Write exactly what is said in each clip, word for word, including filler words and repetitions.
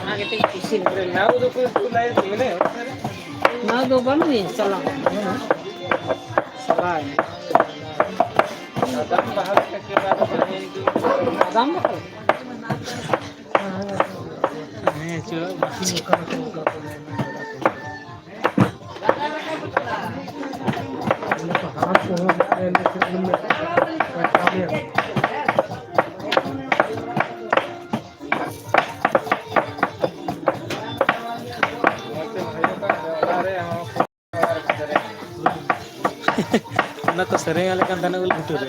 ᱚᱱᱟ ᱜᱮᱛᱤᱧ ᱤᱥᱤᱱ ᱠᱚᱨᱮ ᱱᱟᱣ ᱫᱚ ᱠᱚ ᱞᱟᱭ ᱢᱮᱱᱮ᱾ ᱱᱟᱣ ᱫᱚ ᱵᱟᱹᱱᱩᱜ ᱤᱧ ᱪᱟᱞᱟᱣ᱾ ᱪᱟᱞᱟᱣ ᱮᱱᱟ᱾ ᱟᱫᱟᱢ ᱵᱟᱦᱟ ᱞᱮᱠᱟ ᱪᱮ ᱵᱟᱝ ᱵᱟᱦᱟ ᱤᱧ ᱫᱩ᱾ ᱟᱫᱟᱢ ᱵᱟᱦᱟ ᱞᱮᱠᱟ? ᱦᱮᱸ, ᱪᱚ᱾ ᱚᱱᱟ ᱠᱚ ᱥᱮᱨᱮᱧ ᱟᱞᱮ ᱠᱟᱱ ᱛᱟᱦᱮᱱᱟ ᱩᱞ ᱵᱩᱴᱟᱹ ᱨᱮ᱾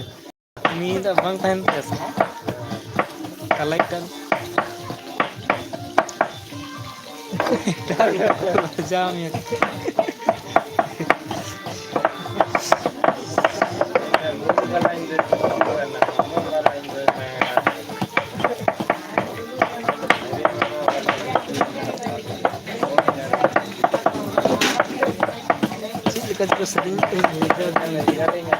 ᱩᱱᱤ ᱫᱚ ᱵᱟᱝ ᱛᱟᱦᱮᱱ ᱛᱟᱭᱟ ᱥᱮ? ᱠᱟᱞᱟᱭ ᱠᱟᱱ᱾ ᱵᱟᱡᱟᱣ ᱢᱮᱭᱟ᱾ ᱪᱮᱫ ᱞᱮᱠᱟ ᱪᱚ ᱥᱮᱨᱮᱧ ᱠᱟᱱᱟ, ᱵᱷᱮᱡᱟᱨ ᱜᱮ᱾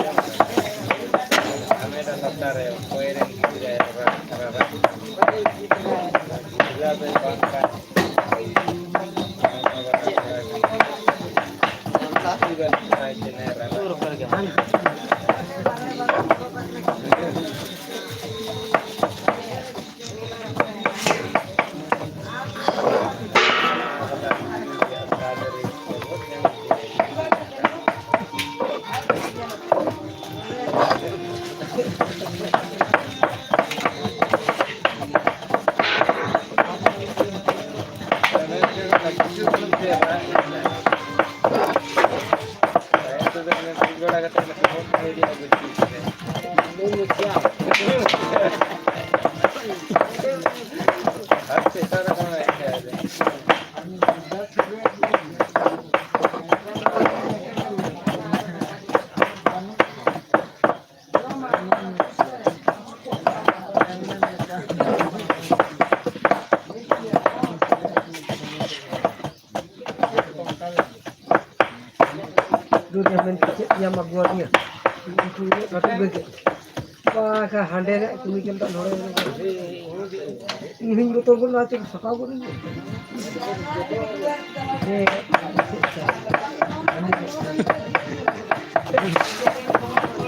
ᱧᱟᱢ ᱟᱹᱜᱩᱣᱟᱫᱤᱧᱟ᱾ ᱩᱱᱠᱩ ᱜᱮ ᱠᱟᱹᱴᱤᱡ ᱵᱮᱜᱽ ᱵᱟᱠᱷᱟᱱ ᱦᱟᱸᱰᱮ ᱨᱮ ᱠᱟᱹᱢᱤ ᱠᱟᱱ ᱛᱟᱦᱮᱸ ᱱᱚᱰᱮ᱾ ᱤᱧ ᱦᱚᱧ ᱵᱚᱛᱚᱨ ᱜᱚᱫ ᱱᱟ, ᱪᱮᱫ ᱥᱟᱯᱷᱟ ᱜᱚᱫ ᱤᱧ᱾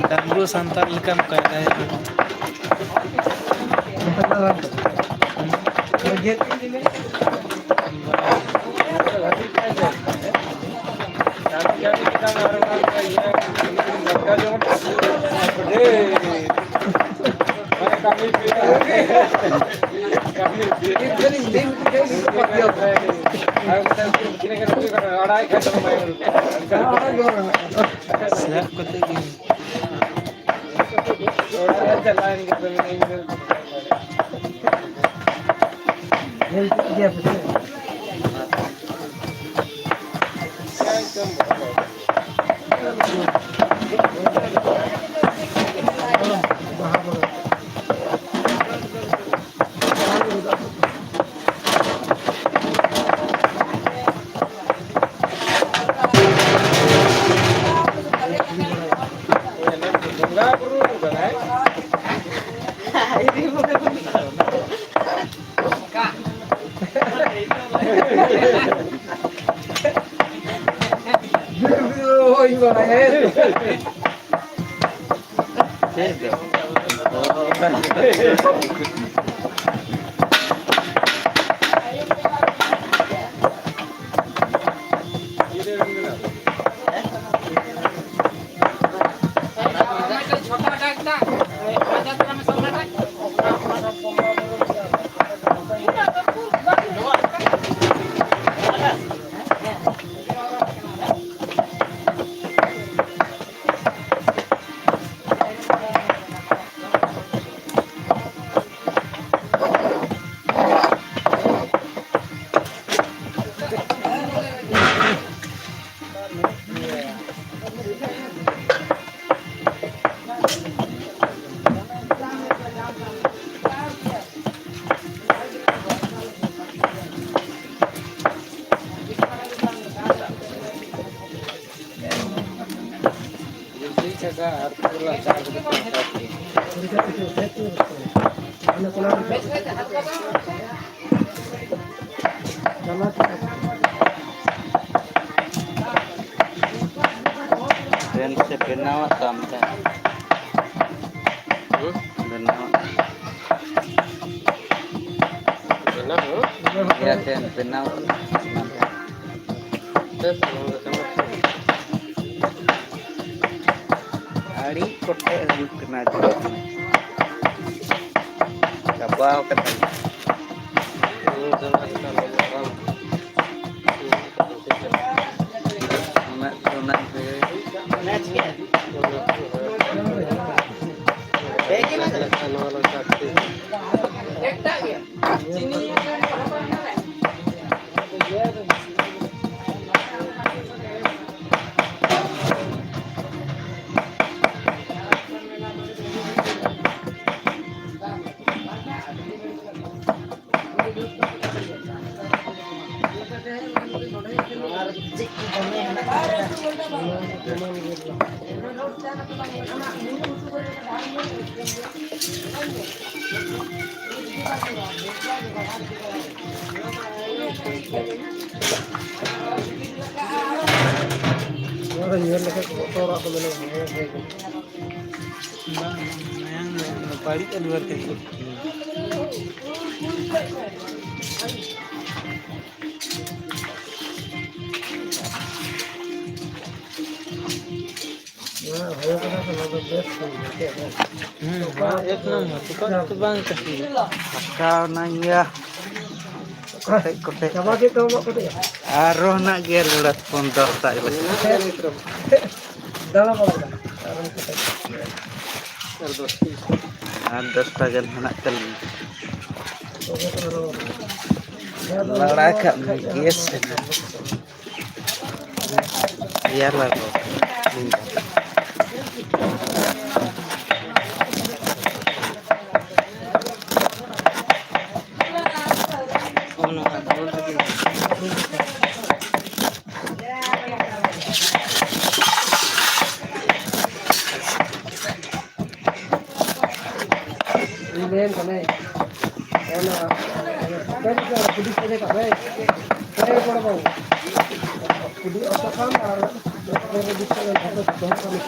ᱰᱟᱺᱜᱩᱣᱟᱹ ᱥᱟᱱᱛᱟᱲ ᱞᱮᱠᱟᱢ ᱠᱟᱭᱫᱟᱭᱟ᱾ ᱥᱟᱵ ᱠᱟᱛᱮ ᱜᱮ᱾ ᱧᱮᱞ ᱠᱮᱫ ᱜᱮᱭᱟ ᱯᱮ ᱥᱮ? ᱵᱚᱸᱜᱟ ᱵᱩᱨᱩ ᱠᱟᱱᱟᱭ᱾ ᱦᱳᱭ, ᱵᱟᱲᱟᱭ᱾ ᱯᱮᱱ ᱥᱮ ᱵᱮᱱᱟᱣᱟᱜ ᱛᱟᱢ ᱛᱟᱦᱮᱸᱫ? ᱦᱩᱸ? ᱵᱮᱱᱟᱣᱟᱜ᱾ ᱵᱮᱱᱟᱣ ᱦᱚᱸ? ᱤᱭᱟᱹ ᱯᱮᱱ ᱵᱮᱱᱟᱣ ᱮᱢᱟᱱ ᱛᱮ᱾ ᱵᱮᱥ, ᱱᱚᱣᱟ ᱫᱚ ᱥᱮᱱᱚᱜ ᱠᱟᱱᱟ᱾ ᱟᱹᱰᱤ ᱠᱚᱴᱮᱡ ᱦᱩᱭᱩᱜ ᱠᱟᱱᱟ, ᱪᱟᱵᱟᱣ ᱠᱟᱱᱟ᱾ ᱱᱚᱣᱟ ᱫᱚ ᱥᱮᱱᱚᱜ ᱠᱟᱱᱟ, ᱵᱟᱝ? ᱩᱱᱟᱹᱜ, ᱩᱱᱟᱹᱜ ᱜᱮ᱾ ᱱᱚᱣᱟ ᱫᱚ ᱧᱮᱞ ᱞᱮᱠᱷᱟᱡ ᱠᱚ ᱵᱚᱛᱚᱨᱟᱜ ᱠᱚ ᱢᱮᱱᱟ, ᱦᱮᱸ, ᱦᱮᱸ᱾ ᱵᱟᱝ, ᱵᱟᱝ, ᱢᱟᱭᱟᱝ ᱫᱚ ᱵᱟᱹᱲᱤᱡ ᱟᱹᱞᱩ ᱟᱨ ᱪᱮᱫ? ᱦᱮᱸ, ᱦᱩᱭ ᱠᱟᱱᱟ ᱛᱚ, ᱱᱚᱣᱟ ᱫᱚ ᱵᱮᱥ ᱦᱩᱭ ᱠᱟᱱᱟ᱾ ᱦᱩᱸ, ᱱᱚᱣᱟ ᱮᱠ ᱱᱚᱢᱵᱚᱨ, ᱛᱚᱯᱟᱜ ᱫᱚ ᱵᱟᱝ ᱠᱟᱹᱴᱤᱡ᱾ ᱯᱷᱟᱸᱠᱟᱣ ᱱᱟ ᱜᱮᱭᱟ᱾ ᱠᱚᱴᱮᱡ, ᱠᱚᱴᱮᱡ᱾ ᱪᱟᱵᱟ ᱠᱮᱫ ᱛᱟᱵᱚᱱᱟ ᱠᱚᱴᱮᱡ᱾ ᱟᱨᱚ ᱦᱮᱱᱟᱜ ᱜᱮᱭᱟ ᱞᱚᱲᱟ ᱯᱚᱱ ᱫᱚᱥ ᱴᱟ ᱞᱮᱠᱟ᱾ ᱫᱟᱬᱟ ᱵᱟᱲᱟ ᱠᱟᱱᱟ᱾ ᱟᱨᱚ ᱠᱚᱴᱮᱡ᱾ ᱟᱨ ᱫᱚᱥ ᱴᱟ ᱜᱟᱱ ᱦᱮᱱᱟᱜ ᱛᱟᱹᱞᱤᱧᱟ᱾ ᱞᱟᱲᱟ ᱠᱟᱜ ᱢᱮ, ᱜᱮᱥ ᱦᱮᱱᱟᱜ᱾ ᱨᱮᱭᱟᱲ ᱵᱟᱲᱟ ᱠᱚ᱾ ᱚᱱᱟ ᱯᱩᱞᱤᱥ ᱠᱚ ᱡᱟᱭᱜᱟ ᱨᱮ ᱵᱚᱲ ᱵᱟᱝ ᱯᱩᱞᱤᱥ ᱚᱥᱚᱠᱟᱱ ᱟᱨ ᱫᱚᱦᱚ ᱠᱟᱜ ᱢᱮ᱾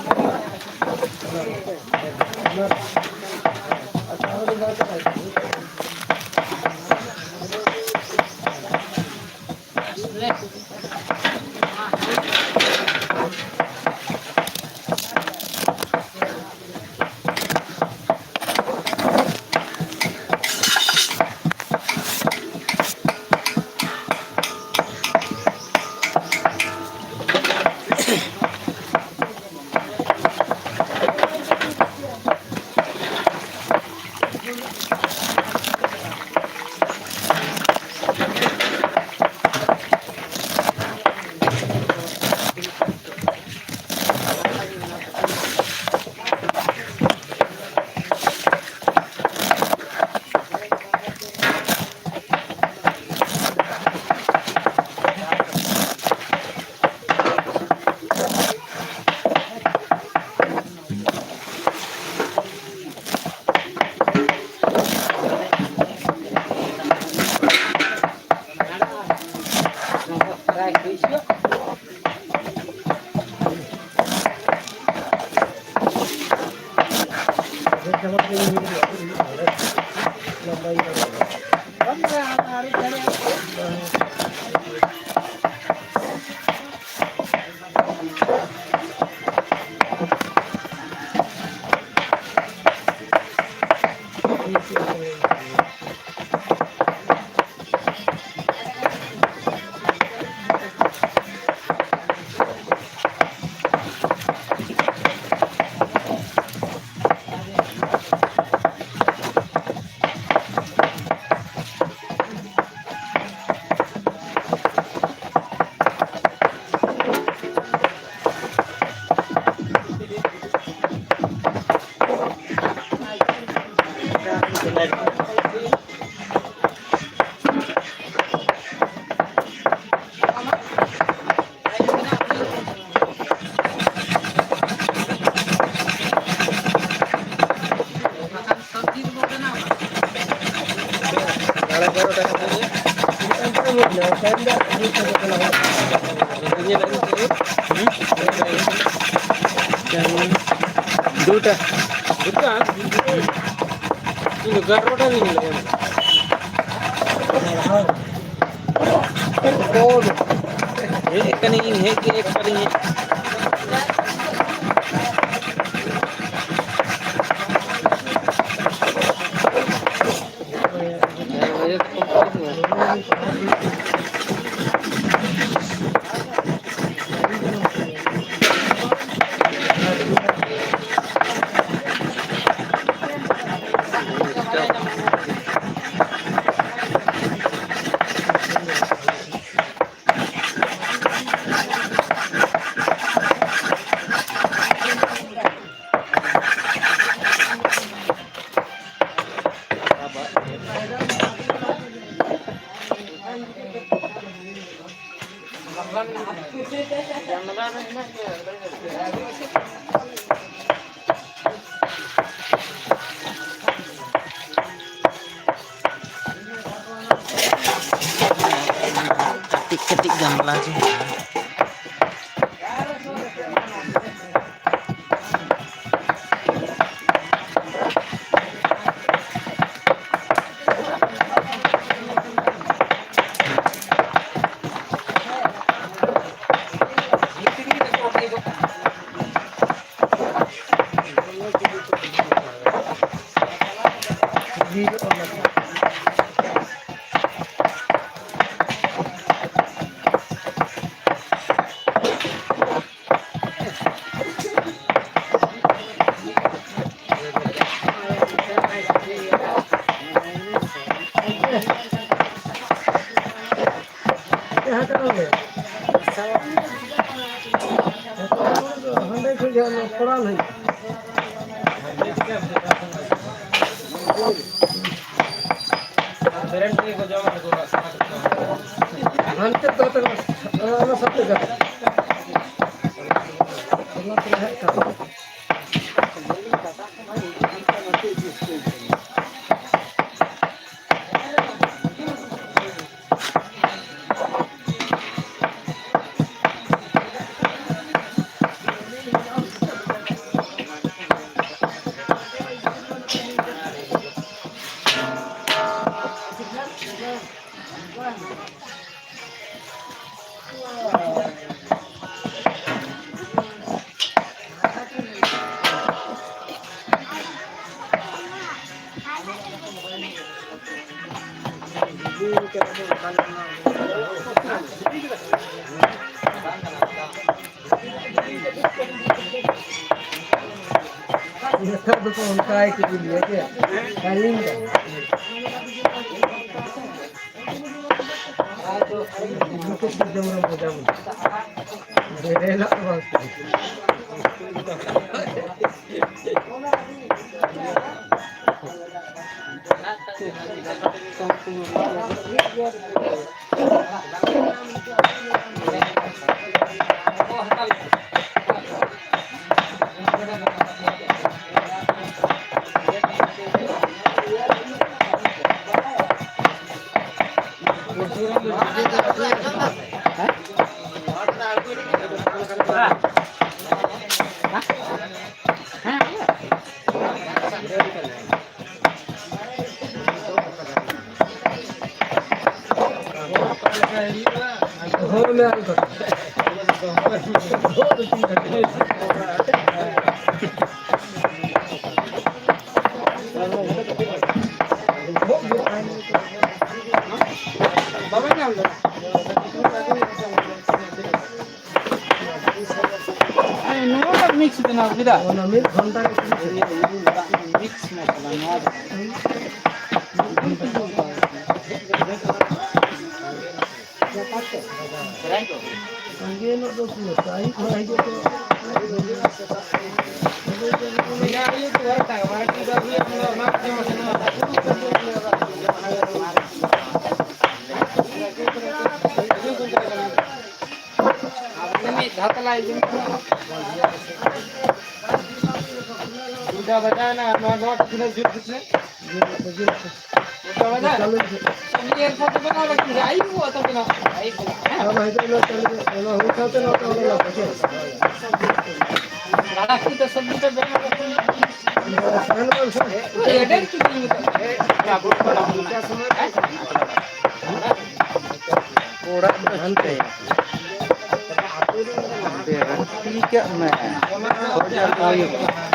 ᱫᱩᱴᱟ᱾ ᱫᱩᱴᱟ? ᱤᱧ ᱫᱚ ᱮᱜᱟᱨᱚᱴᱟ ᱨᱤᱧ ᱧᱮᱞᱮᱫᱼᱟ᱾ ᱦᱮᱡ ᱠᱟᱹᱱᱟᱹᱧ, ᱦᱮᱡ ᱜᱮ ᱮᱠ ᱠᱟᱹᱱᱟᱹᱧ᱾ ᱠᱟᱹᱴᱤᱡ ᱠᱟᱹᱴᱤᱡ ᱜᱟᱢᱞᱟ ᱜᱮ᱾ ᱦᱟᱸᱰᱮ ᱠᱷᱚᱱ ᱜᱮ ᱚᱱᱟ ᱠᱚᱨᱟᱣ ᱦᱩᱭᱩᱜᱼᱟ᱾ ᱦᱟᱱᱛᱮ ᱫᱚ ᱛᱟᱦᱚᱞᱮ ᱚᱱᱟ ᱥᱟᱛᱮ ᱜᱟᱛᱮ᱾ ᱚᱱᱟ ᱛᱮ ᱦᱮᱡ ᱠᱟᱛᱮ᱾ ᱱᱮᱛᱟᱨ ᱫᱚᱠᱚ ᱚᱱᱠᱟ ᱜᱮᱠᱚ ᱞᱟᱹᱭᱟ ᱡᱮ ᱟᱹᱞᱤᱧ ᱫᱚ ᱡᱚᱢ ᱨᱮ ᱢᱚᱡᱟ ᱵᱩᱡᱷᱟᱹᱜᱼᱟ᱾ ᱵᱮᱨᱮᱞᱟᱜ ᱫᱚ ᱵᱟᱝ᱾ ᱟᱨ ᱱᱚᱣᱟ ᱴᱟᱜ mix ᱵᱮᱱᱟᱣ ᱠᱮᱫᱟ? ᱚᱱᱟ ᱢᱤᱫ ᱜᱷᱚᱱᱴᱟ ᱨᱮ mix ᱢᱚᱥᱞᱟ ᱱᱚᱣᱟ ᱫᱚ᱾ ᱥᱟᱸᱜᱮ ᱧᱚᱜ ᱫᱚ ᱯᱩᱨᱟᱹ ᱟᱹᱭᱩᱵ ᱵᱮᱲᱟ ᱦᱤᱡᱩᱜ ᱟᱠᱚ᱾ ᱢᱤᱫ ᱫᱷᱟᱣ ᱛᱮ ᱞᱟᱭ ᱤᱫᱤ ᱢᱮ᱾ ᱫᱩᱴᱟ ᱵᱟᱡᱟᱣ ᱮᱱᱟ, ᱱᱚᱣᱟ ᱫᱚ ᱛᱤᱱᱟᱹᱜ ᱡᱩᱛ ᱵᱩᱡᱷᱟᱹᱜ? ᱫᱩᱴᱟ ᱵᱟᱡᱟᱣ? ᱪᱟᱞᱩ ᱢᱮ᱾ ᱩᱱᱤ ᱮᱨᱯᱚᱨ ᱫᱚ ᱵᱟᱝ ᱞᱟᱹᱠᱛᱤ, ᱟᱹᱭᱩᱵᱚᱜᱼᱟ ᱛᱚᱵᱮ ᱱᱟ᱾ ᱟᱹᱭᱩᱵᱚᱜᱼᱟ᱾ ᱦᱮᱸ? ᱟᱫᱚ ᱦᱤᱡᱩᱜ ᱢᱮ, ᱪᱟᱞᱩ ᱢᱮ᱾ ᱚᱱᱟ ᱦᱩᱭ ᱥᱟᱶᱛᱮ ᱱᱚᱣᱟ ᱠᱚ ᱚᱱᱟ ᱞᱟᱜᱟᱣ ᱯᱮ᱾ ᱞᱟᱲᱟ ᱠᱚ ᱫᱚ ᱥᱚᱵᱽᱡᱤ ᱫᱚ ᱵᱮᱱᱟᱣ ᱠᱟᱛᱮ ᱥᱟᱦᱟᱱ ᱵᱟᱝ ᱥᱟᱦᱟᱱ? ᱮᱰᱮᱱ ᱠᱤᱫᱤᱧ ᱱᱤᱛᱚᱜ᱾ ᱚᱲᱟᱜ ᱫᱚ ᱦᱟᱱᱛᱮ᱾ ᱵᱮᱨᱮᱫ ᱴᱷᱤᱠᱟᱜ ᱢᱮ᱾ ᱠᱷᱚᱡᱟ ᱫᱚ ᱦᱩᱭᱩᱜ ᱠᱟᱱᱟ᱾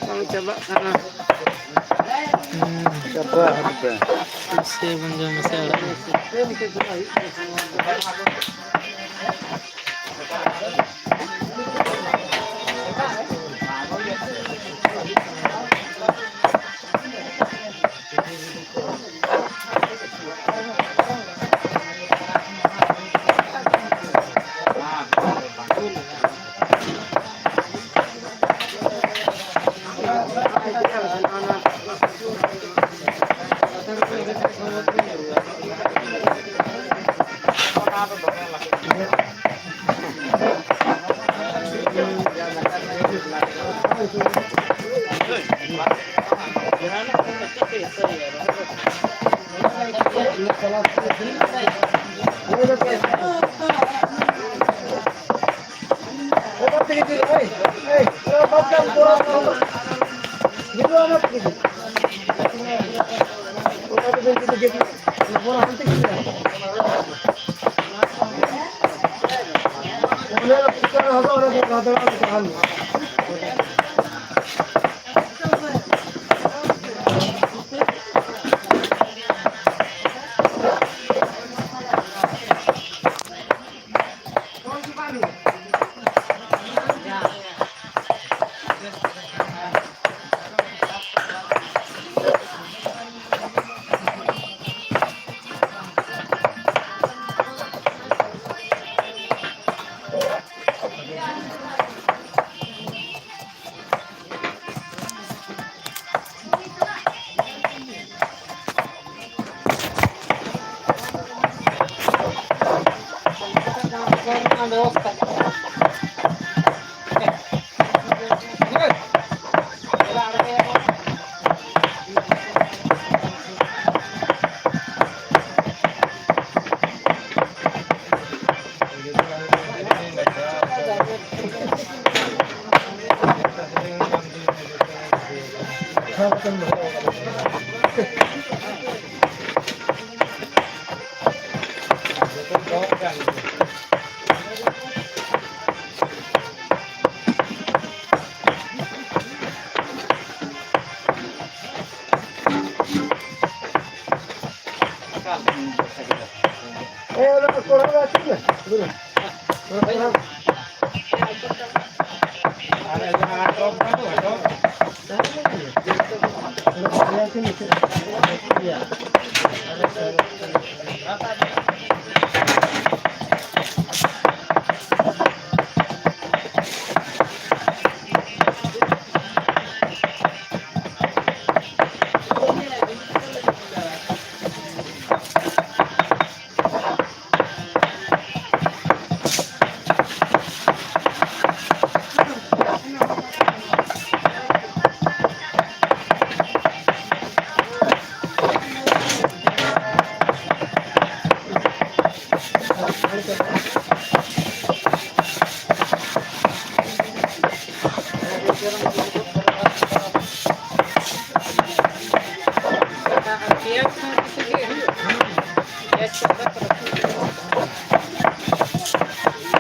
ᱵᱟᱝ ᱪᱟᱵᱟᱜ ᱠᱟᱱᱟ᱾ ᱦᱩᱸ᱾ ᱪᱟᱵᱟ ᱦᱟᱯᱮ᱾ ᱥᱮ ᱵᱚᱱ ᱡᱚᱢ ᱢᱮᱥᱮ ᱚᱲᱟᱜ ᱨᱮ᱾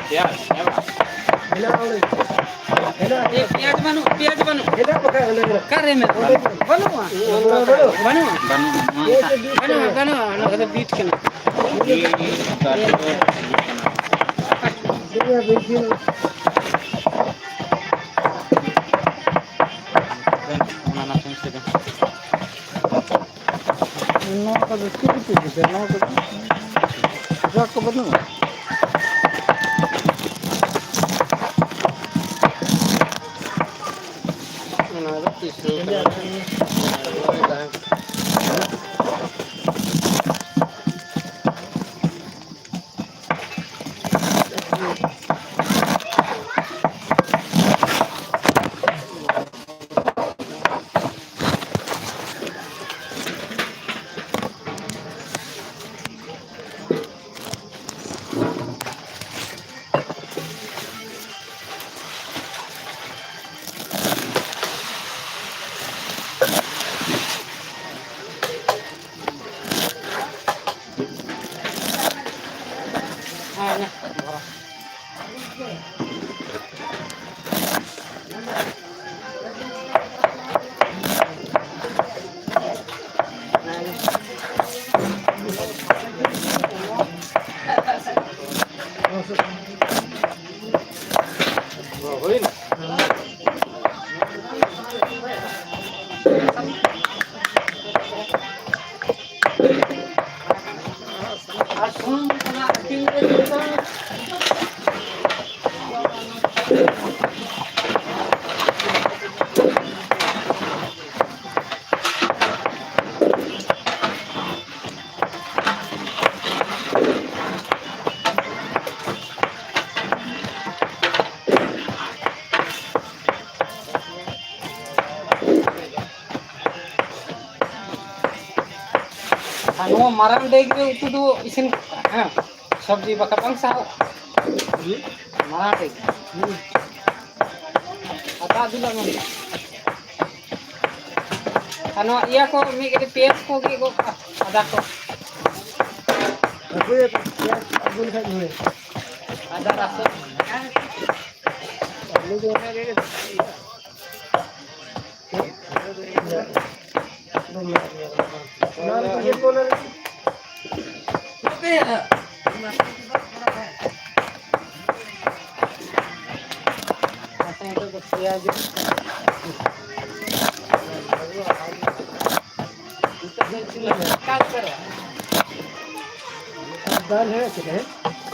ᱯᱮᱸᱭᱟᱡᱽ, ᱦᱮᱸ ᱵᱟᱝ? ᱮ, ᱯᱮᱸᱭᱟᱡᱽ ᱵᱟᱹᱱᱩᱜ, ᱯᱮᱸᱭᱟᱡᱽ ᱵᱟᱹᱱᱩᱜ᱾ ᱚᱠᱟᱨᱮ ᱢᱮᱱᱟᱜᱼᱟ? ᱵᱟᱹᱱᱩᱜᱼᱟ᱾ ᱵᱟᱹᱱᱩᱜᱼᱟ᱾ ᱵᱟᱹᱱᱩᱜᱼᱟ, ᱵᱟᱹᱱᱩᱜᱼᱟ, ᱚᱱᱟ ᱠᱚᱫᱚ ᱵᱤᱴ ᱠᱟᱱᱟ᱾ ᱚᱱᱟ ᱱᱟᱥᱮ ᱱᱟᱥᱮ ᱫᱚ᱾ ᱱᱚᱣᱟ ᱠᱚᱫᱚ ᱪᱮᱫ ᱠᱚ ᱪᱮᱫ ᱠᱚ? ᱱᱚᱣᱟ ᱠᱚᱫᱚ ᱡᱟᱜ ᱠᱚ ᱵᱟᱹᱱᱩᱜᱼᱟ᱾ ᱚᱱᱟ ᱫᱚ ᱛᱤᱥ ᱦᱚᱸ ᱵᱟᱝ ᱛᱟᱦᱮᱸ ᱠᱟᱱᱟ᱾ ᱦᱩᱭᱱᱟ᱾ ᱟᱨ ᱥᱩᱱᱩᱢ ᱚᱱᱟ ᱟᱹᱴᱤ ᱨᱮ ᱡᱚᱛᱚ ᱟᱨ ᱱᱚᱣᱟ ᱢᱟᱨᱟᱝ ᱰᱮᱜᱽ ᱨᱮ ᱩᱛᱩ ᱫᱚ ᱤᱥᱤᱱ, ᱦᱮᱸ, ᱥᱚᱵᱽᱡᱤ ᱵᱟᱠᱷᱟᱱ ᱵᱟᱝ ᱥᱟᱦᱟᱣ᱾ ᱢᱟᱨᱟᱝ ᱰᱮᱜᱽ᱾ ᱟᱨ ᱫᱟᱜ ᱫᱩᱞᱟᱜ ᱢᱮ᱾ ᱟᱨ ᱱᱚᱣᱟ ᱤᱭᱟᱹ ᱠᱚ ᱢᱤᱫ ᱠᱟᱹᱴᱤᱡ ᱯᱮᱸᱭᱟᱡᱽ ᱠᱚ ᱜᱮᱫ ᱜᱚᱫ ᱠᱟᱜᱼᱟ, ᱟᱫᱟ ᱠᱚ᱾ ᱟᱹᱜᱩᱭᱟ, ᱯᱮᱸᱭᱟᱡᱽ ᱟᱹᱜᱩ ᱞᱮᱠᱷᱟᱡ ᱜᱮ ᱦᱩᱭ᱾ ᱟᱫᱟ ᱨᱟᱥᱩᱱ᱾ ᱟᱹᱞᱩ ᱫᱚ ᱚᱱᱟ ᱜᱮ᱾ ᱚᱱᱟ ᱨᱮᱜᱮ ᱜᱮᱫ ᱠᱚ ᱚᱱᱟ ᱨᱮᱜᱮ᱾ ᱟᱪᱪᱷᱟ, ᱱᱤᱛᱚᱜ ᱫᱚ ᱯᱮᱸᱭᱟᱡᱽ᱾ ᱱᱤᱛᱚᱜ ᱫᱚ ᱪᱩᱞᱦᱟᱹ ᱨᱮ ᱮᱠᱟᱞ ᱩᱛᱟᱹᱨᱚᱜᱼᱟ᱾ ᱫᱟᱞ ᱦᱮᱸ ᱪᱮᱫ ᱦᱮᱸ?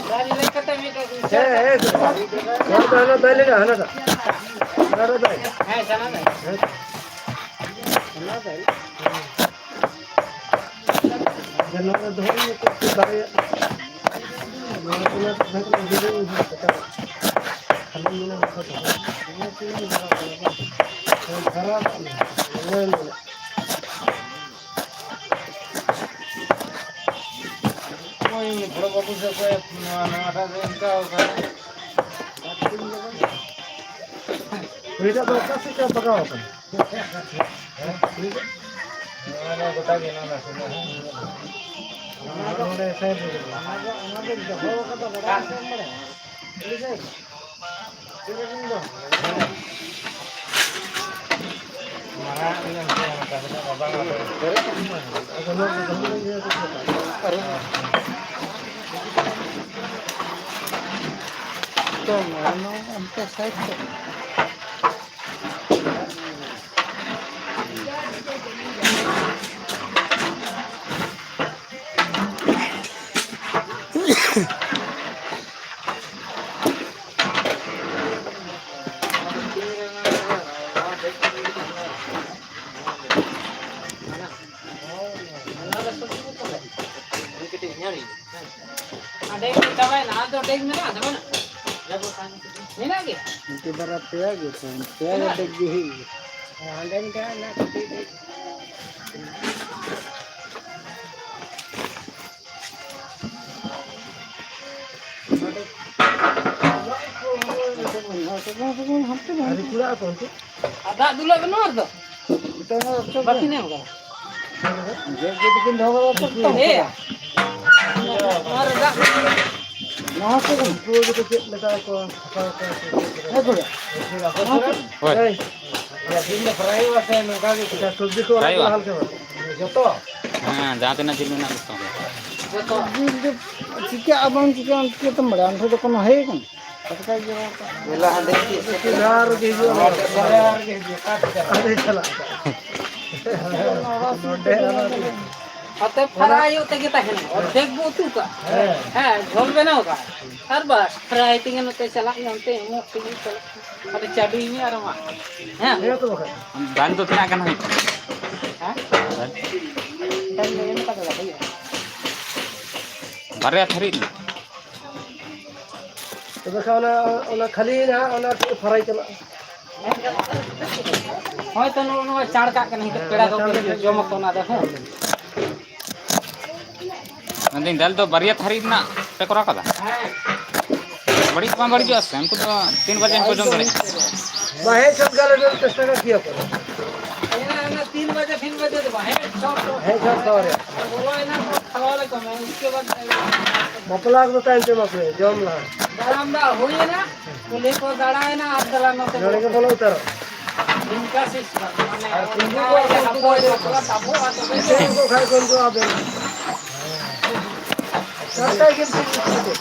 ᱫᱟᱞ ᱞᱮᱠᱟᱛᱮ ᱢᱤᱫᱴᱮᱡ ᱦᱮᱸ, ᱦᱮᱸ, ᱦᱮᱸ᱾ ᱱᱚᱣᱟ ᱫᱚ ᱦᱟᱱᱟ ᱫᱟᱞ ᱞᱮᱠᱟ, ᱦᱟᱱᱟᱴᱟᱜ᱾ ᱦᱟᱱᱟᱴᱟᱜ ᱫᱟᱞ᱾ ᱦᱮᱸ, ᱪᱟᱱᱟ ᱫᱟᱞ᱾ ᱦᱮᱸ᱾ ᱪᱟᱱᱟ ᱫᱟᱞ᱾ ᱡᱮ ᱱᱚᱣᱟ ᱫᱚᱦᱚᱭ ᱢᱮ, ᱪᱮᱫ ᱠᱚ ᱫᱟᱲᱮᱭᱟᱜ᱾ ᱱᱚᱣᱟ ᱠᱚ ᱱᱟᱜ ᱫᱷᱟᱨᱮ ᱨᱮ ᱤᱭᱟᱹ ᱨᱮ ᱤᱧ ᱦᱚᱸ ᱠᱟᱹᱴᱤᱡ ᱠᱷᱟᱹᱞᱤ ᱢᱮᱱᱟᱜ ᱠᱚ ᱫᱚᱦᱚ᱾ ᱱᱚᱣᱟ ᱠᱚ ᱤᱧ ᱫᱷᱟᱨᱟ ᱠᱟᱜ ᱢᱮ᱾ ᱦᱳᱭ, ᱫᱷᱟᱨᱟ ᱠᱟᱜ ᱢᱮ᱾ ᱱᱚᱣᱟ ᱢᱮᱱᱟᱜ᱾ ᱱᱚᱜᱼᱚᱭ ᱵᱚᱲᱚ ᱵᱟᱹᱵᱩ ᱥᱮ ᱚᱠᱚᱭ ᱱᱚᱣᱟ, ᱱᱚᱣᱟᱴᱟᱜ ᱫᱚ ᱚᱱᱠᱟ ᱠᱟᱱᱟ᱾ ᱩᱱᱤᱴᱟᱜ ᱫᱚ ᱚᱠᱟ ᱥᱮᱫ ᱪᱚ ᱵᱟᱜᱟᱣ ᱟᱠᱟᱱᱟ? ᱦᱮᱸ? ᱱᱚᱣᱟ ᱫᱚ ᱜᱚᱴᱟ ᱜᱮ ᱱᱚᱣᱟ ᱫᱚ ᱥᱩᱫᱷᱟᱹ, ᱦᱮᱸ? ᱱᱚᱰᱮ ᱥᱟᱭᱤᱰ ᱨᱮᱜᱮ᱾ ᱚᱱᱟ ᱫᱚ, ᱚᱱᱟ ᱫᱚ ᱫᱚᱦᱚ ᱠᱟᱫᱟ, ᱵᱟᱲᱟᱭ ᱥᱮ ᱵᱟᱲᱟᱭ? ᱢᱟᱨᱟᱝ ᱤᱭᱟᱹ ᱚᱱᱠᱟ ᱠᱟᱛᱮ ᱫᱚ ᱵᱟᱝ ᱟᱫᱚ᱾ ᱟᱫᱚ ᱱᱚᱣᱟ ᱫᱚ ᱫᱚᱦᱚ ᱞᱮᱱ ᱜᱮᱭᱟ ᱠᱚ᱾ ᱛᱚ, ᱱᱚᱣᱟ ᱚᱱᱛᱮ ᱥᱟᱭᱤᱰ ᱛᱮ᱾ ᱟᱨ ᱰᱮᱜᱽ ᱫᱚ ᱪᱟᱵᱟᱭᱮᱱᱟ, ᱟᱫᱚ ᱰᱮᱜᱽ ᱢᱮᱱᱟᱜᱼᱟ ᱥᱮ ᱵᱟᱹᱱᱩᱜᱼᱟ? ᱢᱮᱱᱟᱜ ᱜᱮᱭᱟ? ᱢᱤᱫᱴᱤᱡ ᱵᱟᱨᱭᱟ ᱯᱮᱭᱟ ᱜᱮ ᱛᱟᱦᱮᱱ, ᱯᱮᱭᱟ ᱜᱮ ᱢᱮᱱᱟᱜ ᱰᱮᱜᱽ ᱜᱮ ᱦᱩᱭᱩᱜ ᱜᱮᱭᱟ᱾ ᱦᱮᱸ, ᱦᱟᱸᱰᱮ ᱢᱤᱫᱴᱟᱝ ᱢᱮᱱᱟᱜᱼᱟ, ᱠᱟᱹᱴᱤᱡ ᱰᱮᱜᱽ᱾ ᱟᱹᱣᱨᱤ ᱠᱩᱲᱟᱹᱜᱼᱟ ᱛᱚ ᱚᱱᱛᱮ? ᱟᱨ ᱫᱟᱜ ᱫᱩᱞᱟᱜ ᱵᱟᱹᱱᱩᱜᱼᱟ ᱟᱨ ᱫᱚ? ᱱᱤᱛᱚᱜ ᱦᱚᱸ ᱚᱠᱛᱚ ᱵᱟᱹᱠᱤ ᱧᱟᱢ ᱠᱟᱱᱟ᱾ ᱡᱮ ᱡᱮ ᱛᱤᱠᱤᱱ ᱫᱚᱦᱚ ᱠᱟᱫᱟ ᱛᱚ᱾ ᱦᱮᱸ᱾ ᱱᱚᱣᱟ ᱠᱚ ᱩᱱᱠᱩ ᱜᱮ ᱪᱮᱫ ᱞᱮᱠᱟ ᱠᱚ ᱦᱟᱛᱟᱣ ᱠᱚᱣᱟ ᱥᱮ ᱪᱮᱫ ᱞᱮᱠᱟ? ᱦᱮᱸ, ᱜᱚᱲᱟ᱾ ᱦᱳᱭ᱾ ᱦᱳᱭ᱾ ᱦᱳᱭ᱾ ᱥᱚᱵᱽᱡᱤ ᱠᱚ ᱚᱲᱟᱜ ᱠᱚ ᱞᱟᱦᱟ ᱞᱮᱠᱟ ᱵᱟᱝ? ᱡᱚᱛᱚ? ᱦᱮᱸ, ᱡᱟᱦᱟᱸ ᱛᱤᱱᱟᱹᱜ ᱡᱤᱞ ᱢᱮᱱᱟᱜ ᱡᱚᱛᱚ᱾ ᱡᱚᱛᱚ᱾ ᱡᱤᱞ ᱫᱚ ᱪᱤᱠᱟᱹᱜᱼᱟ ᱵᱟᱝ ᱪᱤᱠᱟᱹᱜᱼᱟ, ᱪᱤᱠᱟᱹᱛᱮᱢ ᱵᱟᱲᱟᱭᱟ? ᱚᱱᱛᱮ ᱫᱚ ᱠᱚᱱᱳ ᱦᱮᱸ ᱠᱟᱱᱟ᱾ ᱴᱟᱴᱠᱟ ᱜᱮ ᱨᱚᱦᱚᱲ ᱠᱟᱜᱼᱟ᱾ ᱢᱮᱞᱟ ᱦᱟᱸᱰᱮ ᱪᱮᱫ ᱥᱮᱴᱮᱨ ᱡᱟᱦᱟᱸ ᱨᱮᱜᱮ ᱦᱤᱡᱩᱜᱼᱟ, ᱦᱚᱲ ᱴᱷᱮᱱ ᱠᱷᱚᱱ ᱡᱟᱦᱟᱸ ᱨᱮᱜᱮ ᱦᱤᱡᱩᱜᱼᱟ, ᱚᱠᱟ ᱴᱷᱮᱱ ᱪᱟᱞᱟᱜᱼᱟ? ᱟᱹᱰᱤ ᱪᱟᱞᱟᱜ ᱠᱟᱱᱟ᱾ ᱱᱚᱰᱮ ᱟᱨ ᱱᱚᱰᱮ᱾ ᱟᱛᱮ ᱯᱷᱟᱨᱟᱭ ᱦᱩᱭᱩᱜ ᱛᱮᱜᱮ ᱛᱟᱦᱮᱱᱟ᱾ ᱚᱨᱫᱷᱮᱠ ᱵᱚ ᱩᱛᱩ ᱠᱟᱜᱼᱟ᱾ ᱦᱮᱸ᱾ ᱦᱮᱸ, ᱡᱷᱳᱞ ᱵᱮᱱᱟᱣ ᱠᱟᱜᱼᱟ᱾ ᱟᱨ ᱵᱟᱥ, ᱯᱷᱨᱟᱭ ᱛᱮᱜᱮ ᱱᱚᱛᱮ ᱪᱟᱞᱟᱜ ᱢᱮ, ᱚᱱᱛᱮ ᱮᱢᱚᱜ ᱛᱮᱜᱮ ᱪᱟᱞᱟᱜ ᱢᱮ᱾ ᱟᱫᱚ ᱪᱟᱹᱰᱩᱭ ᱢᱮ ᱟᱨ ᱮᱢᱟᱜ ᱢᱮ᱾ ᱦᱮᱸ? ᱦᱮᱸ ᱛᱚ ᱵᱟᱠᱷᱟᱡ᱾ ᱫᱟᱢ ᱫᱚ ᱛᱤᱱᱟᱹᱜ ᱜᱟᱱ ᱦᱩᱭᱩᱜ ᱠᱟᱱᱟ? ᱦᱮᱸ? ᱫᱟᱢ ᱫᱚ ᱮᱢ ᱠᱟᱛᱮ ᱫᱚ ᱦᱩᱭᱩᱜᱼᱟ᱾ ᱵᱟᱨᱭᱟ ᱛᱷᱟᱹᱨᱤ ᱨᱮᱱᱟᱜ? ᱛᱚᱵᱮ ᱠᱷᱟᱱ ᱚᱱᱟ, ᱚᱱᱟ ᱠᱷᱟᱹᱞᱤ ᱱᱟᱦᱟᱜ ᱚᱱᱟ ᱯᱷᱨᱟᱭ ᱪᱟᱞᱟᱜᱼᱟ᱾ ᱦᱳᱭ ᱛᱚ, ᱱᱚᱜᱼᱚ ᱱᱚᱣᱟ ᱪᱟᱬ ᱠᱟᱜ ᱠᱟᱱᱟ, ᱱᱤᱛᱚᱜ ᱯᱮᱲᱟ ᱠᱚ ᱡᱚᱢ ᱟᱠᱚ ᱚᱱᱟ ᱫᱚ, ᱦᱮᱸ᱾ ᱢᱮᱱᱫᱟᱹᱧ, ᱫᱟᱹᱞ ᱫᱚ ᱵᱟᱨᱭᱟ ᱛᱷᱟᱹᱨᱤ ᱨᱮᱱᱟᱜ ᱯᱮ ᱠᱚᱨᱟᱣ ᱠᱟᱫᱟ? ᱦᱮᱸ᱾ ᱵᱟᱹᱲᱤᱡ ᱵᱟᱝ ᱵᱟᱹᱲᱤᱡᱚᱜᱼᱟ ᱥᱮ? ᱩᱱᱠᱩ ᱫᱚ ᱛᱤᱱ ᱵᱟᱡᱮ ᱦᱚᱸᱠᱚ ᱡᱚᱢ ᱫᱟᱲᱮᱭᱟᱜᱼᱟ᱾ ᱵᱟᱝ, ᱦᱮᱡ ᱥᱟᱹᱛ ᱠᱟᱜ ᱞᱮ ᱪᱮᱥᱴᱟ ᱠᱟᱜ ᱠᱮᱭᱟ ᱠᱚ᱾ ᱦᱮᱸ, ᱚᱱᱟ ᱛᱤᱱ ᱵᱟᱡᱮ, ᱛᱤᱱ ᱵᱟᱡᱮ ᱫᱚ ᱵᱟᱝ, ᱦᱮᱡ ᱥᱟᱹᱛ ᱠᱚ᱾ ᱦᱮᱡ ᱥᱟᱹᱛ ᱠᱚ ᱨᱮ᱾ ᱵᱚᱞᱚᱭᱮᱱᱟ ᱠᱚ, ᱠᱷᱟᱣᱟ ᱞᱮᱠᱚ ᱢᱮ, ᱩᱥᱠᱮ ᱵᱟᱫ ᱵᱟᱯᱞᱟ ᱠᱚᱫᱚ ᱛᱟᱭᱚᱢ ᱛᱮ ᱮᱢᱟ ᱠᱚ ᱦᱩᱭᱩᱜᱼᱟ, ᱡᱚᱢ ᱞᱟᱦᱟ᱾ ᱫᱟᱨᱟᱢ ᱫᱟᱜ ᱦᱩᱭᱮᱱᱟ, ᱠᱩᱞᱦᱤ ᱠᱚ ᱫᱟᱬᱟᱭᱮᱱᱟ, ᱟᱨ ᱫᱮᱞᱟ ᱱᱚᱛᱮ ᱱᱚᱰᱮ ᱜᱮ ᱵᱚᱞᱚ ᱩᱛᱟᱹᱨᱚᱜ᱾ ᱤᱱᱠᱟ system, ᱢᱟᱱᱮ, ᱟᱨ ᱠᱩᱞᱦᱤ ᱠᱚ ᱚᱱᱠᱟ ᱟᱨ ᱦᱟᱯᱳᱭ ᱵᱟᱯᱞᱟ ᱛᱟᱵᱚᱜᱼᱟ, ᱛᱚᱵᱮ ᱥᱮ᱾ ᱩᱱᱠᱩ ᱠᱷᱟᱡ ᱠᱚ ᱩᱱᱠᱩ ᱟᱵᱮᱱ᱾ ᱴᱟᱴᱠᱟ ᱜᱮ ᱴᱷᱤᱠ ᱜᱮ᱾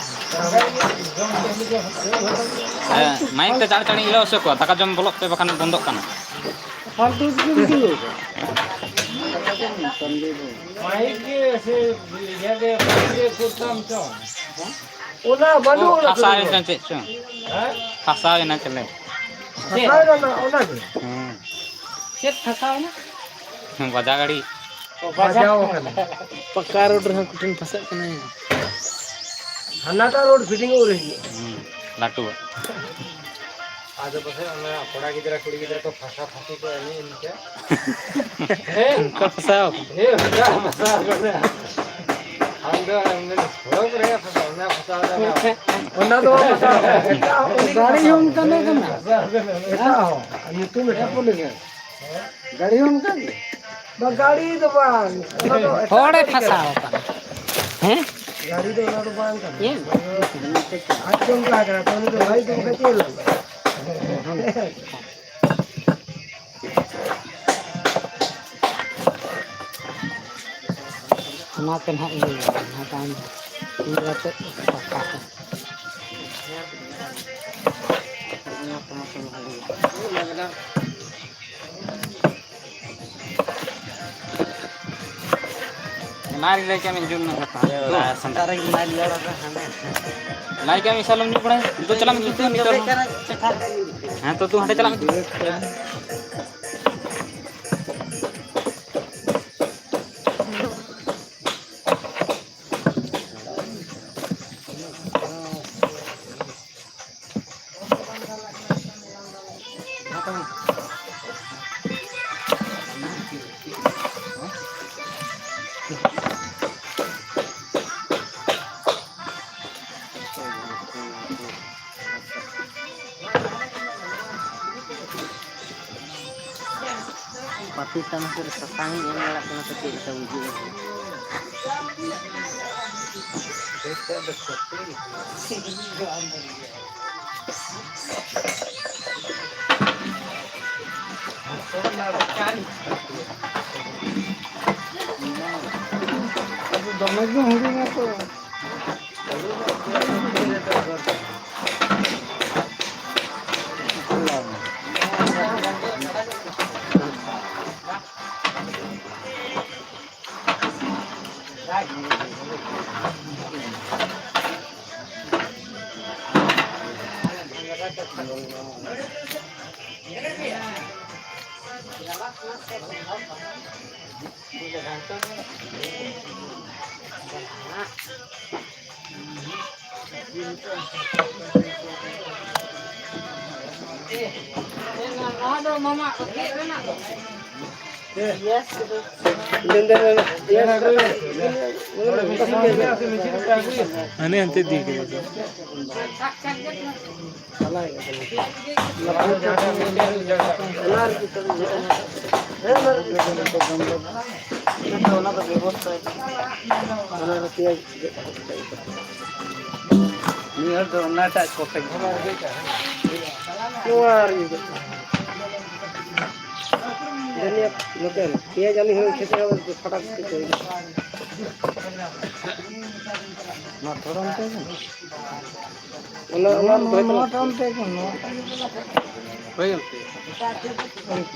ᱦᱮᱸ, ᱢᱟᱭᱤᱠ ᱛᱮ ᱪᱟᱲ ᱪᱟᱲᱤᱧ ᱞᱟᱹᱭ ᱦᱚᱪᱚ ᱠᱚᱣᱟ, ᱫᱟᱠᱟ ᱡᱚᱢ ᱵᱚᱞᱚᱜ ᱯᱮ, ᱵᱟᱠᱷᱟᱱ ᱵᱚᱱᱫᱚᱜ ᱠᱟᱱᱟ᱾ ᱯᱷᱟᱞᱛᱩ ᱪᱮᱫ ᱮᱢ ᱞᱟᱹᱭ ᱠᱟᱜᱼᱟ? ᱢᱟᱭᱤᱠ ᱜᱮ ᱥᱮ ᱤᱭᱟᱹ ᱜᱮ, ᱢᱟᱭᱤᱠ ᱜᱮ ᱠᱩᱨᱛᱟᱢ ᱪᱚᱝ? ᱚᱱᱟ ᱵᱟᱹᱱᱩᱜ, ᱚ, ᱚᱱᱟ ᱯᱷᱟᱥᱟᱣ ᱠᱚᱨᱮ ᱫᱚ᱾ ᱮᱱᱟ ᱪᱮᱫ ᱪᱚᱝ? ᱦᱮᱸ? ᱯᱷᱟᱥᱟᱣ ᱮᱱᱟ ᱪᱮᱞᱮ? ᱪᱮᱫ? ᱯᱷᱟᱥᱟᱣ ᱮᱱᱟ, ᱚᱱᱟ ᱜᱮ᱾ ᱦᱮᱸ᱾ ᱪᱮᱫ ᱯᱷᱟᱥᱟᱣ ᱮᱱᱟ? ᱵᱟᱡᱟ ᱜᱟᱹᱲᱤ᱾ ᱚ, ᱵᱟᱡᱟ᱾ ᱵᱟᱡᱟᱣ ᱟᱠᱟᱱᱟ᱾ ᱯᱟᱠᱟ ᱨᱳᱰ ᱨᱮᱦᱚᱸ ᱠᱩᱴᱷᱤᱱ ᱯᱷᱟᱥᱟᱜ ᱠᱟᱱᱟᱭ᱾ ᱦᱟᱱᱟᱴᱟᱜ ᱨᱳᱰ ᱯᱷᱤᱴᱤᱝ ᱚᱜ ᱨᱮ ᱦᱤᱡᱩᱜᱼᱟ᱾ ᱦᱩᱸ, ᱞᱟᱹᱴᱩᱣᱟᱜ᱾ ᱟᱫᱚ ᱯᱟᱥᱮᱡ ᱚᱱᱟ ᱠᱚᱲᱟ ᱜᱤᱫᱽᱨᱟᱹ ᱠᱩᱲᱤ ᱜᱤᱫᱽᱨᱟᱹ ᱠᱚ ᱯᱷᱟᱥᱟ ᱯᱷᱟᱥᱤ ᱠᱚ ᱮᱱᱮᱡ ᱮᱱᱛᱮ᱾ ᱦᱮᱸ? ᱚᱱᱠᱟ ᱯᱷᱟᱥᱟᱣ? ᱦᱮᱸ, ᱚᱱᱠᱟ ᱯᱷᱟᱥᱟᱣ ᱠᱟᱱᱟ᱾ ᱟᱢ ᱫᱚ ᱢᱮᱱ ᱥᱚᱲᱚᱠ ᱨᱮ ᱯᱷᱟᱥᱟᱣ, ᱚᱱᱟ ᱯᱷᱟᱥᱟᱣ ᱫᱚ ᱵᱟᱝ᱾ ᱚᱱᱟ ᱫᱚ ᱵᱟᱝ ᱯᱷᱟᱥᱟᱣ ᱠᱟᱱᱟ᱾ ᱮᱴᱟᱜ ᱦᱚᱸ ᱜᱟᱹᱲᱤ ᱦᱚᱸ ᱚᱱᱠᱟ ᱜᱮ ᱠᱟᱱᱟ᱾ ᱯᱷᱟᱥᱟᱣ ᱠᱟᱱᱟ᱾ ᱮᱴᱟᱜ ᱦᱚᱸ᱾ ᱧᱩᱛᱩᱢ ᱮᱴᱟᱜ᱾ ᱜᱟᱹᱲᱤ ᱦᱚᱸ ᱚᱱᱠᱟ ᱜᱮ? ᱵᱟᱝ, ᱜᱟᱹᱲᱤ ᱫᱚ ᱵᱟᱝ, ᱚᱱᱟ ᱫᱚ ᱮᱴᱟᱜ ᱦᱚᱲᱮ ᱜᱟᱹᱰᱤ ᱠᱟᱱᱟ᱾ ᱯᱷᱟᱥᱟᱣ ᱟᱠᱟᱱᱟ᱾ ᱦᱮᱸ? ᱜᱟᱹᱲᱤ ᱫᱚ ᱚᱱᱟ ᱫᱚ ᱵᱟᱝ ᱠᱟᱱᱟ᱾ ᱦᱮᱸ? ᱟᱡ ᱪᱚᱝ ᱛᱟᱦᱮᱸ ᱠᱟᱱᱟ, ᱛᱚ ᱩᱱᱤ ᱫᱚ ᱵᱟᱭ ᱫᱩᱲᱩᱵ ᱠᱟᱛᱮ ᱞᱟᱜᱟ᱾ ᱚᱱᱟᱛᱮ ᱱᱟᱦᱟᱜ ᱤᱭᱟᱹ ᱚᱱᱟ ᱛᱟᱭᱚᱢ ᱤᱭᱟᱹ ᱠᱟᱛᱮ ᱯᱟᱠᱟ ᱠᱚ᱾ ᱚᱱᱟ ᱨᱮ ᱞᱟᱹᱭ ᱠᱮᱫ ᱢᱮ, ᱦᱤᱡᱩᱜ ᱢᱮ ᱜᱟᱯᱟ᱾ ᱥᱮᱛᱟᱜ ᱨᱮᱜᱮ ᱢᱟᱭ ᱞᱟᱹᱭ ᱚᱰᱚᱠᱟ ᱦᱟᱸᱰᱮ᱾ ᱞᱟᱭ ᱠᱮᱫ ᱢᱮ, ᱤᱥᱟᱞᱚᱢ ᱧᱩ ᱵᱟᱲᱟᱭᱟ᱾ ᱱᱤᱛᱚᱜ ᱪᱟᱞᱟᱜ ᱢᱮ, ᱱᱤᱛᱚᱜ, ᱱᱤᱛᱚᱜ᱾ ᱦᱮᱸ, ᱛᱚ, ᱛᱩ ᱦᱟᱸᱰᱮ ᱪᱟᱞᱟᱜ ᱢᱮ᱾ ᱯᱟᱹᱯᱤ ᱛᱟᱢ ᱥᱩᱨ ᱨᱮ ᱥᱟᱥᱟᱝ ᱤᱧ ᱮᱢ ᱵᱟᱲᱟᱜ ᱠᱟᱱᱟ ᱛᱚ, ᱪᱮᱫ ᱞᱮᱠᱟ ᱵᱩᱡᱷᱟᱹᱜᱼᱟ? ᱫᱚᱢᱮ ᱜᱮ ᱦᱩᱰᱤᱧᱟ ᱛᱚ᱾ ᱦᱟᱱᱮ ᱦᱟᱱᱛᱮ ᱤᱫᱤ ᱠᱟᱫᱟ ᱠᱚ᱾ ᱚᱱᱟ ᱫᱚ ᱵᱮᱵᱚᱥᱛᱷᱟ᱾ ᱚᱱᱟ ᱫᱚ ᱯᱮᱸᱭᱟᱡᱽ᱾ ᱱᱤᱭᱟᱹ ᱫᱚ ᱚᱱᱟᱴᱟᱜ ᱠᱚᱴᱮᱡ᱾ ᱱᱚᱣᱟ ᱟᱨ ᱤᱭᱟᱹ ᱫᱚ᱾ ᱫᱷᱟᱹᱱᱤᱭᱟᱹ ᱱᱚᱛᱮ ᱯᱮᱸᱭᱟᱡᱽ ᱟᱹᱞᱤᱧ ᱦᱚᱸ ᱠᱷᱮᱛ ᱨᱮ ᱯᱷᱟᱴᱟᱠ ᱠᱟᱛᱮ ᱠᱚ ᱤᱫᱤ᱾ ᱱᱚᱣᱟ ᱛᱷᱚᱲᱟ ᱚᱱᱛᱮ ᱜᱮ᱾ ᱚᱱᱟ, ᱚᱱᱟ ᱱᱚᱣᱟ, ᱫᱚ ᱱᱚᱣᱟ ᱴᱟᱜ ᱚᱱᱛᱮ ᱜᱮ, ᱱᱚᱣᱟ ᱴᱟᱜ ᱜᱮ᱾ ᱦᱳᱭ ᱜᱚᱢᱠᱮ᱾ ᱟᱨ ᱪᱮᱫ?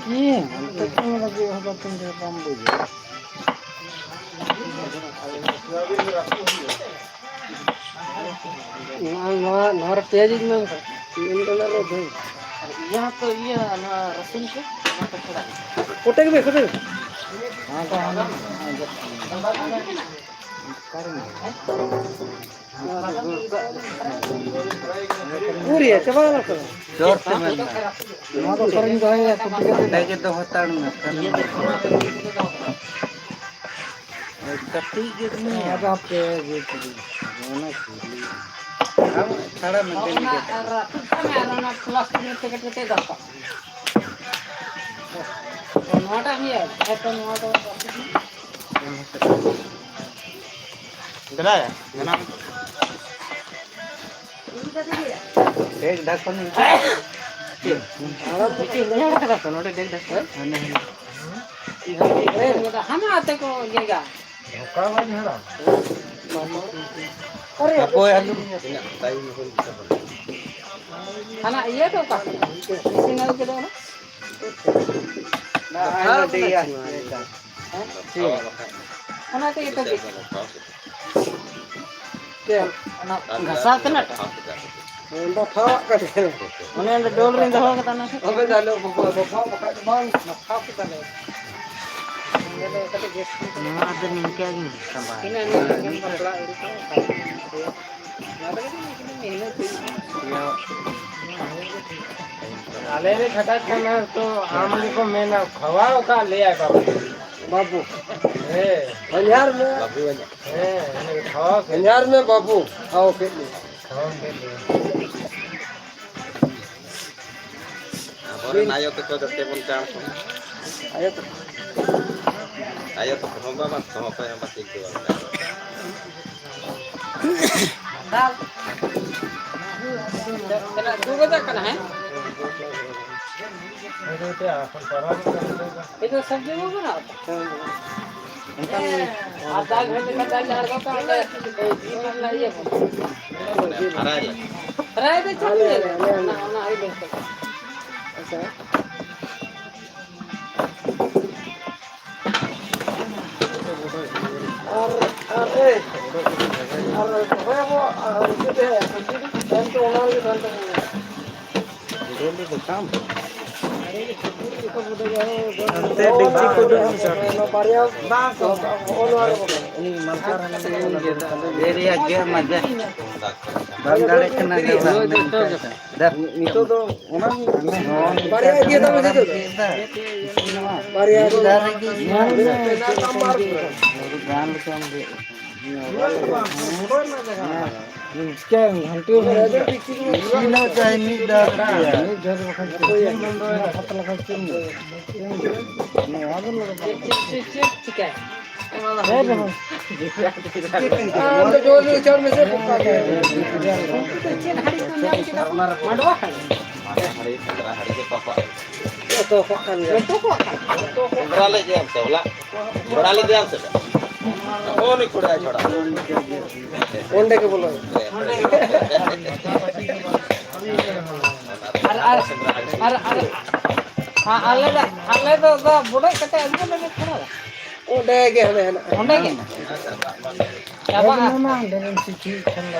ᱚᱱᱛᱮ ᱠᱷᱚᱱ ᱫᱚ ᱪᱮᱫ ᱦᱚᱸ ᱵᱟᱠᱚ ᱧᱮᱞ ᱵᱟᱢ ᱵᱩᱡᱷᱟᱹᱣᱟ᱾ ᱱᱚᱣᱟ, ᱱᱚᱣᱟ, ᱱᱚᱣᱟ ᱨᱮ ᱯᱮᱸᱭᱟᱡᱽ ᱤᱧ ᱮᱢᱟᱢ ᱠᱟᱱᱟ᱾ ᱤᱧ ᱫᱚ ᱚᱱᱟ ᱨᱮ ᱫᱟᱹᱧ᱾ ᱟᱨ ᱤᱭᱟᱹ ᱦᱚᱸᱛᱚ ᱤᱭᱟᱹ, ᱱᱚᱣᱟ ᱨᱟᱹᱥᱩᱱ ᱠᱚ, ᱚᱱᱟ ᱠᱚ ᱪᱷᱟᱲᱟ᱾ ᱠᱚᱴᱮ ᱜᱮ, ᱠᱚᱴᱮ ᱜᱮ᱾ ᱚᱱᱟ ᱫᱚ ᱦᱟᱱᱟ, ᱚᱠᱟᱨᱮ ᱢᱮᱱᱟᱜᱼᱟ? ᱩᱨᱤᱭᱟ, ᱪᱟᱵᱟ ᱮᱱᱟ ᱛᱚ᱾ ᱡᱳᱨ ᱛᱮ ᱢᱮᱱ ᱢᱮ᱾ ᱱᱚᱣᱟ ᱫᱚ ᱚᱠᱟᱨᱮᱧ ᱫᱚᱦᱚᱭᱟ? ᱠᱩᱴᱤ ᱠᱟᱛᱮ ᱚᱸᱰᱮ ᱜᱮ ᱫᱚᱦᱚ ᱦᱟᱛᱟᱲ ᱢᱮ᱾ ᱠᱟᱹᱴᱤᱡ ᱜᱮ ᱢᱮᱱᱟᱭᱟ᱾ ᱟᱫᱚ ᱦᱟᱯᱮ, ᱡᱮ ᱪᱤᱞᱤ? ᱚᱱᱟ ᱪᱤᱞᱤ? ᱟᱢ ᱛᱟᱲᱟᱢ ᱢᱮ, ᱫᱮᱱ ᱚᱱᱟ ᱜᱮ᱾ ᱟᱨ ᱨᱟᱹᱯᱩᱫ ᱠᱟᱜ ᱢᱮ, ᱟᱨ ᱚᱱᱟ plastic ᱨᱮ packet ᱠᱟᱛᱮ ᱫᱚᱦᱚ ᱠᱟᱜ ᱢᱮ᱾ ᱱᱚᱣᱟᱴᱟᱜ ᱮᱢ ᱤᱭᱟᱹ, ᱦᱮᱸᱛᱚ, ᱱᱚᱣᱟ ᱫᱚ ᱨᱟᱹᱯᱩᱫ ᱢᱮ᱾ ᱫᱮᱞᱟᱭᱟ, ᱡᱟᱱᱟᱢ᱾ ᱰᱮᱠ ᱰᱷᱟᱠ ᱠᱷᱚᱱ ᱱᱤᱝᱠᱟᱹ᱾ ᱪᱮᱫ? ᱟᱨ ᱪᱮᱫ ᱧᱮᱞ ᱠᱟᱫᱟ ᱛᱚ ᱱᱚᱰᱮ ᱰᱮᱠ ᱰᱷᱟᱠ ᱠᱷᱚᱱ? ᱦᱟᱱᱮ, ᱦᱟᱱᱮ᱾ ᱦᱟᱱᱟ ᱟᱛᱮ ᱠᱚ ᱤᱭᱟᱹᱭᱟ᱾ ᱚᱠᱟ ᱵᱟᱝ ᱧᱮᱞᱟ? ᱦᱟᱯᱳᱭ ᱟᱞᱩ᱾ ᱦᱟᱱᱟ ᱤᱭᱟᱹ ᱫᱚ ᱚᱠᱟ ᱠᱷᱚᱱ? ᱢᱮᱥᱤᱱ ᱟᱹᱜᱩ ᱠᱮᱫᱟ ᱚᱱᱟ? ᱦᱟᱱᱟ ᱰᱮ ᱤᱭᱟᱹ᱾ ᱚᱱᱟ ᱛᱮᱜᱮ ᱛᱚ ᱵᱮᱥ᱾ ᱪᱮᱫ? ᱚᱱᱟ ᱜᱷᱟᱥᱟᱣ ᱛᱮᱱᱟᱜ? ᱵᱟᱯᱷᱟᱣᱟᱜ ᱠᱟᱱ ᱜᱮᱭᱟ᱾ ᱚᱱᱮ ᱚᱸᱰᱮ ᱰᱳᱞ ᱨᱤᱧ ᱫᱚᱦᱚ ᱠᱟᱫᱟ, ᱚᱱᱟ ᱥᱮ? ᱟᱵᱮᱱ ᱫᱚ ᱟᱞᱚ ᱵᱟᱯᱷᱟᱣ, ᱵᱟᱯᱷᱟᱣ ᱵᱟᱠᱷᱟᱡ ᱫᱚ ᱵᱟᱝ ᱵᱟᱯᱷᱟᱣ ᱠᱮᱫᱟ ᱞᱮ᱾ ᱱᱚᱣᱟ ᱫᱚ ᱱᱤᱝᱠᱟᱹ ᱜᱮ ᱥᱟᱢᱵᱟᱣ᱾ ᱛᱤᱱᱟᱹᱜ ᱮᱱᱮᱡ ᱥᱮᱨᱮᱧ ᱵᱟᱯᱞᱟ ᱟᱹᱣᱨᱤ ᱠᱚ ᱚᱱᱟ ᱫᱚ ᱠᱟᱹᱴᱤᱡ ᱢᱮᱦᱱᱚᱛ ᱦᱩᱭᱩᱜᱼᱟ᱾ ᱟᱞᱮ ᱞᱮ ᱠᱷᱟᱴᱟᱜ ᱠᱟᱱᱟ ᱛᱚ, ᱟᱢ ᱜᱮᱠᱚ ᱢᱮᱱᱟ, ᱠᱷᱟᱣᱟᱣ ᱠᱟᱜ ᱞᱮᱭᱟ ᱵᱟᱵᱩ᱾ ᱵᱟᱵᱩ᱾ ᱦᱮᱸ᱾ ᱦᱚᱧᱦᱟᱨ ᱢᱮ᱾ ᱦᱮᱸ, ᱠᱷᱟᱣᱟᱣ ᱠᱮᱫ ᱦᱚᱧᱦᱟᱨ ᱢᱮ ᱵᱟᱵᱩ᱾ ᱠᱷᱟᱣᱟᱣ ᱠᱮᱫ ᱞᱮᱭᱟ᱾ ᱠᱷᱟᱣᱟᱣ ᱠᱮᱫ ᱞᱮᱭᱟ᱾ ᱟᱵᱚᱨᱮᱱ ᱟᱭᱳ ᱛᱟᱠᱚ ᱡᱟᱛᱮ ᱵᱚᱱ ᱪᱟᱬ ᱠᱚᱜ᱾ ᱟᱭᱳ ᱛᱟᱠᱚ᱾ ᱟᱭᱳ ᱛᱟᱠᱚ ᱦᱚᱸ ᱵᱟᱵᱟ ᱛᱟᱠᱚ ᱦᱚᱸ ᱚᱠᱚᱭ ᱦᱚᱸ ᱵᱟᱠᱚ ᱤᱫᱤ ᱵᱟᱝ ᱠᱟᱱᱟ᱾ ᱪᱟᱞᱟᱜ ᱫᱩ ᱵᱟᱡᱟᱜ ᱠᱟᱱᱟ, ᱦᱮᱸ? ᱤᱧ ᱫᱚ ᱥᱚᱵᱽᱡᱤ ᱵᱟᱹᱧ ᱵᱮᱱᱟᱣ ᱮᱫᱟ᱾ ᱟᱨ ᱫᱟᱜ ᱦᱮᱡ ᱞᱮᱠᱷᱟᱱ ᱫᱟᱜ ᱞᱮ ᱟᱬᱜᱚ ᱠᱟᱜᱼᱟ, ᱚᱸᱰᱮ ᱡᱤᱞ ᱨᱮᱱᱟᱜ ᱤᱭᱟᱹ ᱠᱚ᱾ ᱯᱷᱨᱟᱭ ᱞᱮ᱾ ᱯᱷᱨᱟᱭ ᱫᱚ ᱪᱮᱫ ᱤᱭᱟᱹ ᱨᱮ? ᱚᱱᱟ, ᱚᱱᱟ ᱟᱹᱰᱤ ᱵᱮᱥ ᱠᱟᱛᱷᱟ᱾ ᱟᱪᱪᱷᱟ᱾ ᱟᱨ, ᱟᱨ, ᱮᱭ, ᱟᱨ ᱚᱠᱚᱭ ᱟᱵᱚ, ᱟᱨ, ᱩᱱᱠᱩ ᱛᱮ, ᱛᱟᱭᱚᱢ ᱛᱮ ᱚᱱᱟ ᱨᱮᱜᱮ ᱛᱟᱦᱮᱱ ᱛᱟᱵᱚᱱᱟ᱾ ᱦᱟᱱᱛᱮ ᱰᱮᱠᱪᱤ ᱠᱚ ᱩᱰᱩᱠ ᱢᱮᱥᱮ᱾ ᱱᱚᱣᱟ ᱵᱟᱨᱭᱟ, ᱦᱚᱸᱜᱼᱚ ᱱᱚᱣᱟ ᱨᱮ ᱵᱚᱞᱚ᱾ ᱩᱱᱤ ᱢᱟᱞᱠᱟᱨ ᱦᱟᱱᱮ ᱢᱮᱱᱟᱜ ᱵᱚᱱᱟ᱾ ᱮᱨᱤᱭᱟ ᱜᱮ ᱢᱟᱡᱟ᱾ ᱵᱟᱝ ᱫᱟᱲᱮᱜ ᱠᱟᱱᱟ ᱞᱮ ᱵᱟᱝ᱾ ᱫᱟ᱾ ᱱᱤᱛᱚᱜ ᱫᱚ ᱚᱱᱟ ᱵᱟᱨᱭᱟ ᱤᱫᱤ ᱦᱟᱛᱟᱣ ᱢᱮ ᱱᱤᱛᱚᱜ ᱫᱚ᱾ ᱵᱟᱨᱭᱟ ᱤᱫᱤ ᱦᱟᱛᱟᱣ ᱢᱮ᱾ ᱜᱟᱱ ᱞᱮᱠᱟᱢ ᱞᱟᱹᱭ᱾ ᱪᱤᱠᱟᱹᱭᱟᱢ? ᱜᱷᱟᱱᱴᱤ ᱤᱥᱤᱱᱚᱜ ᱪᱟᱭ ᱢᱤᱫ ᱰᱟᱦᱟᱨ ᱛᱮ᱾ ᱢᱤᱫ ᱰᱟᱦᱟᱨ ᱵᱟᱠᱷᱟᱱ ᱪᱮᱫ? ᱤᱥᱤᱱ ᱵᱚᱱᱫᱚᱭᱮᱱᱟ᱾ ᱯᱟᱛᱞᱟ ᱠᱷᱟᱱ ᱪᱮᱫ ᱮᱢ ᱞᱟᱹᱭᱟ? ᱱᱚᱣᱟ ᱫᱚ ᱞᱟᱜᱟᱣ᱾ ᱪᱮᱫ, ᱪᱮᱫ, ᱪᱮᱫ, ᱪᱮᱫ ᱪᱤᱠᱟᱹᱭᱟ? ᱦᱮᱸ, ᱵᱟᱹᱵᱩ᱾ ᱟᱢ ᱫᱚ ᱡᱳᱨ ᱧᱚᱜ ᱪᱟᱲ ᱢᱮᱥᱮ, ᱯᱚᱠᱟ ᱜᱮ᱾ ᱪᱮᱫ ᱦᱟᱹᱲᱤ ᱠᱚ ᱧᱟᱢ ᱠᱮᱫᱟ ᱠᱚ? ᱢᱟᱰᱣᱟ ᱦᱟᱹᱲᱤ᱾ ᱢᱟᱰᱣᱟ ᱦᱟᱹᱲᱤ, ᱥᱮᱸᱫᱽᱨᱟ ᱦᱟᱹᱲᱤ ᱠᱚ ᱛᱚᱯᱟᱜ᱾ ᱡᱚᱛᱚ ᱠᱚ ᱠᱟᱱ ᱜᱮᱭᱟ᱾ ᱡᱚᱛᱚ ᱠᱚ ᱠᱟᱱ ᱜᱮᱭᱟ᱾ ᱥᱮᱸᱫᱽᱨᱟ ᱞᱮᱫ ᱜᱮᱭᱟᱢ ᱥᱮ ᱦᱚᱞᱟ? ᱡᱚᱲᱟ ᱞᱮᱫᱮᱭᱟᱢ ᱥᱮ ᱵᱟᱝ? ᱚ, ᱱᱩᱭ ᱠᱚᱲᱟ ᱡᱷᱚᱲᱟ᱾ ᱚᱸᱰᱮ ᱜᱮ ᱵᱚᱞᱚ᱾ ᱟᱨ, ᱟᱨ, ᱟᱨ, ᱟᱨ, ᱟᱞᱮ ᱫᱚ, ᱟᱞᱮ ᱫᱚ ᱵᱚᱰᱚᱡ ᱠᱟᱛᱮ ᱟᱹᱜᱩ ᱞᱟᱹᱜᱤᱫ ᱛᱷᱚᱲᱟ᱾ ᱚᱸᱰᱮ ᱜᱮ ᱦᱟᱱᱮ ᱦᱮᱱᱟᱜᱼᱟ᱾ ᱚᱸᱰᱮ ᱜᱮ? ᱪᱟᱵᱟᱜᱼᱟ᱾ ᱚᱱᱟ ᱢᱟ ᱚᱸᱰᱮ ᱵᱮᱱ ᱥᱤᱴᱤ ᱠᱷᱟᱱ ᱫᱚ᱾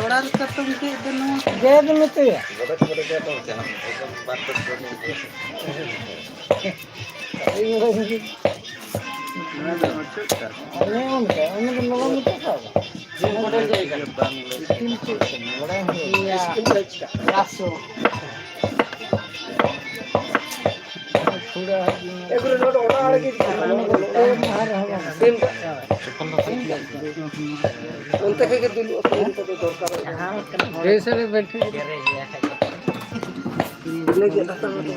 ᱚᱲᱟᱜ ᱨᱮ ᱠᱟᱛᱮᱢ ᱪᱮᱫ ᱫᱚ ᱱᱚᱣᱟ? ᱜᱮᱫ ᱢᱮᱛᱮᱭᱟ᱾ ᱚᱱᱮ ᱚᱱᱠᱟ, ᱚᱱᱮ ᱫᱚ ᱞᱚᱞᱚ ᱢᱮᱛᱟ ᱠᱚᱣᱟ᱾ ᱤᱥᱠᱤᱱ ᱪᱮᱫ ᱠᱟᱱᱟ? ᱵᱟᱲᱟᱭ ᱦᱩᱭᱩᱜᱼᱟ᱾ ᱤᱥᱠᱤᱱ ᱪᱮᱫ ᱠᱟᱱᱟ? ᱨᱟᱥᱚ᱾ ᱚᱱᱛᱮ ᱠᱷᱚᱡ ᱜᱮ ᱫᱩᱞᱩᱜ ᱟᱠᱚ, ᱚᱱᱛᱮ ᱫᱚ ᱫᱚᱨᱠᱟᱨᱚᱜ ᱠᱟᱱᱟ᱾ ᱵᱮᱥ ᱨᱮ ᱵᱮᱴᱷᱤ᱾ ᱤᱱᱟᱹ ᱜᱮ ᱦᱟᱛᱟᱣ ᱠᱟᱛᱮ᱾